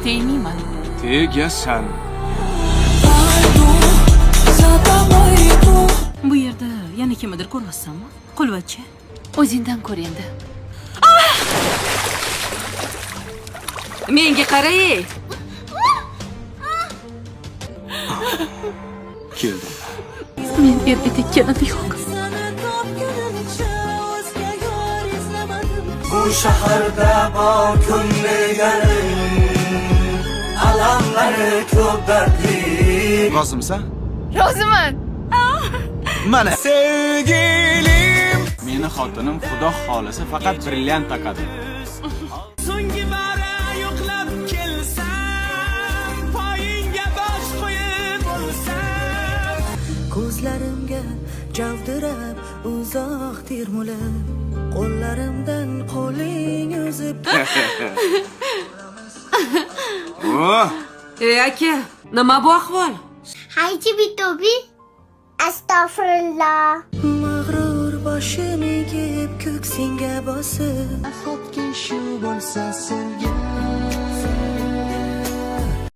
Tegmayman. Tegasan. Bu yerda yana kimnidir ko'ryapsanmi? Qulvachi. O'zingdan ko'r endi. Menga qara ey. Keldim. Men erga tekkanim yo'q. Bu shaharda bor ko'ngli alamlari ko'p dardli. Rozimisan? Roziman. Mana. Sevgilim. Meni xotinim, xudo xolisa, faqat brilliant taqadi. So'nggi bora yo'qlab kelsam, poyingga bosh qo'yib o'lsam. Ko'zlarimga javdirab uzoq termulib, qo'llarimdan qo'ling uzib. Oh, Ey aka, nima bu ahvol? Haychi bitobi. Astag'firullah. Mag'rur boshim egib ko'ksingga bosib. Nahotki shu bo'lsa sen